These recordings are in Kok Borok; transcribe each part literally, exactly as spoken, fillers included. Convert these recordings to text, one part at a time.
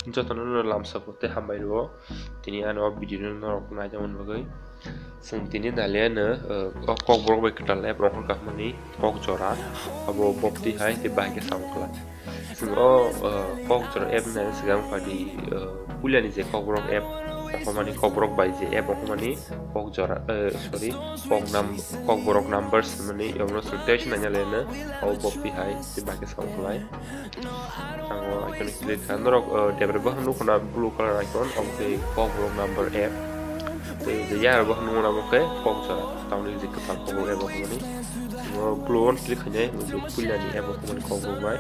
Jotono no lamsao tei hambai rwo. Tini ano o video no norok naijak mani bagwi. Chwng tini naliano, uh, o Kokborok bai kwtal app rok wngkha hwnmani kok jora. Abo bopti hai tei bahai khe samung khlai. Chwng o, uh, kok jora app nai swkang padi, uh, puilani je Kokborok app, okhomani Kokborok bai je app okhomani kok jora, uh, sorry, kok nam-, Kokborok numbers hwnmani yomno chwng tei se naina leno o bopti hai tei bahai khe samung khlai. Ang o icon click kha. Norok, uh, debra bwkhak nukho na blue color icon, omo khe Kokborok number app. Tei je yar bwkhak nukho na omo khe kok jora. Tamoni je kwtal Kokborok app okhomani. O blue on click khainai, o je puilani app okhomani Kokborok bai.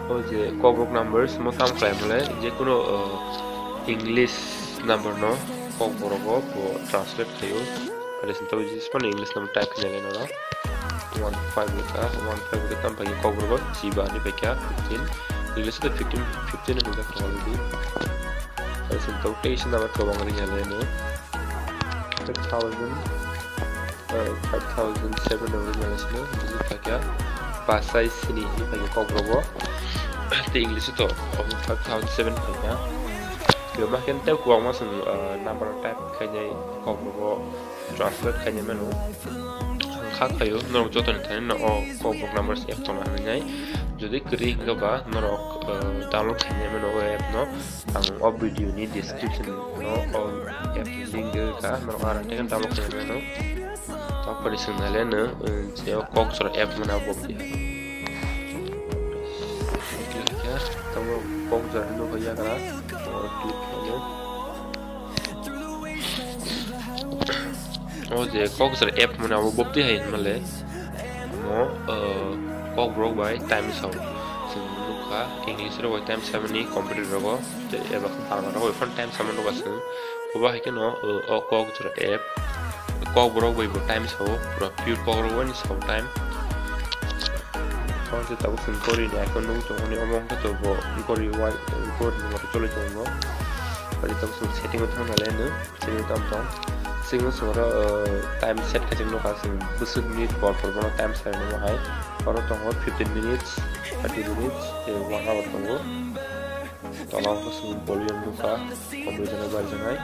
O je Kokborok numbers mo tam khlai mole, je kuno, uh, English number no Kokborok o bo translate khaio. Aro sini tei je phano English number type khainai le noro. One five wngkha, one five wngkha, tamo bai Kokborok o chiba hinwi paikha fifteen. English o fifteen, fifteen wngkha already. Aro sini tei teisa number kwbang ringya le no. Five thousand, uh, five thousand seven wngkha le sini, buji paikha. Pasai sini hinwi paikha Kokborok o. Tei English o to obo five thousand seven paikha. Yo ma khe tei kwbangma chwng, uh, number type khainai Kokborok o. Translate khainai mano. Ang kha khaio, norok jotoni thani no o Kokborok numbers app tongna hinwi nai. Jodi kwrwi hwnkhe ba norok, uh, download khainai mano o app no. Ang o video ni description no o app ni link rwkha, norok aro tei download khainai mano. Tei pori swngnai le no, uh, je o Kokborok app mano bo. Tamo Kokborok no hoya kara. O click khainai. O je Kokborok app mane abo bopti hai hinmale. Mo, uh, Kokborok bai time sao. Chwng nukha English rok bai time sabani computer rogo. Tei eba Bangla rok bai phano time sama nukha chwng. Obo hai kheno, uh, o Kokborok app. Kokborok bai bo time sao. Pura pure Kokborok bai ni sao time. Phone se tabuk chwng gori ni icon nugwi tongo ni omo wngkha to bo gori wai gori ni moto choli tongo. Bai tabuk chwng setting o thangna le no. Sini tam tong. Sini soro, uh, time set khe sini nukha sini bwswk minute por por bono time set nukha hai. Oro tongo fifteen minutes, thirty minutes, tei one hour tongo. Tola o sini volume nukha, komui jana bar janai.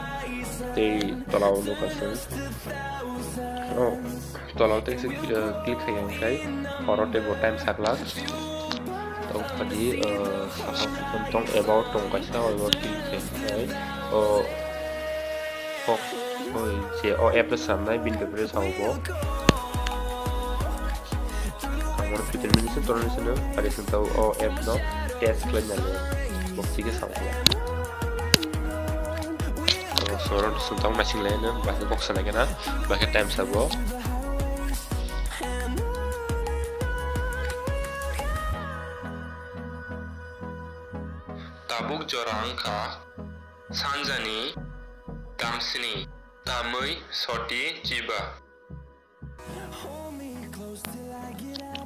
Tei tola o nukha sini. Oh. Tola o teisa, eh, click khai yang khai, oro tei bo time saklak. Tong khadi, eh, saka tong about tong kaisa, oro click khai khai. O, kok, oi, je o app no sanai, bini bepare sao bo. Ang oro fifteen minutes no torani sino, ari sini tao o app no test khlai nai le. Bo thik khe sao. Oro sini tao naising lai no, bahai khe kok sanai khe na, bahai khe time sabo. Tabuk jora wngkha sanjani damsini, tamwi soti chiba.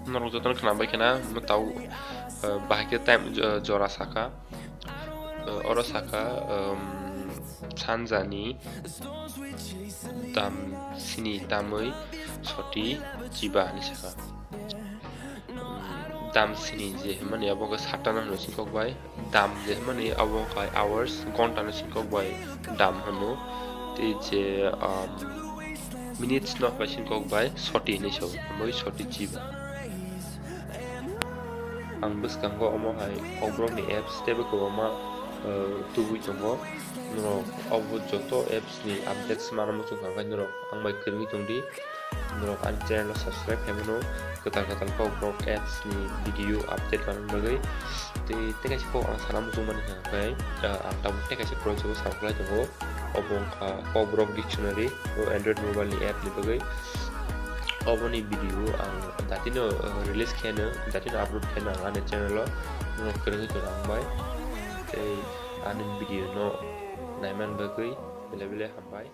Norok jotono khwnabai khna, mwtau, eh, bahai khe time, eh, jora saka. Eh, oro saka, ehm, sanjani dam sini tamwi soti chiba hinwi saka. Ehm, dam sini je hwnmani abo khe satano hwnwi sini kok bai. Dam je hwnmani abo wngkha hours, gonta no sini kok bai dam hwno. Tei je, ehm, minutes no bai sini kok bai soti hinwi sao. Bai soti chiba. Ang bwskango omo hai Kokborok ni apps teibo kwbangma, eh, tubui tongo. Norok obo joto apps ni updates mana muchung kha, norok ang bai kwrwngwi tongdi. Norok ani channel no subscribe khaimano, kwtal kwtal Kokborok apps ni video update manna bagwi. Tei, tei kaisa kok ang sana muchung mani kha, hwnkhe, eh, ang tabuk tei kaisa project o samkhlai tongo. Obo wngkha Kokborok Dictionary, o Android mobile ni app ni bagwi. Oboni video ang datino, uh, release khaino, datino upload khaino ang ani channel o, norok kwrwngwi tong ang bai. Tei ani video no naiman bagwi belai belai hambai.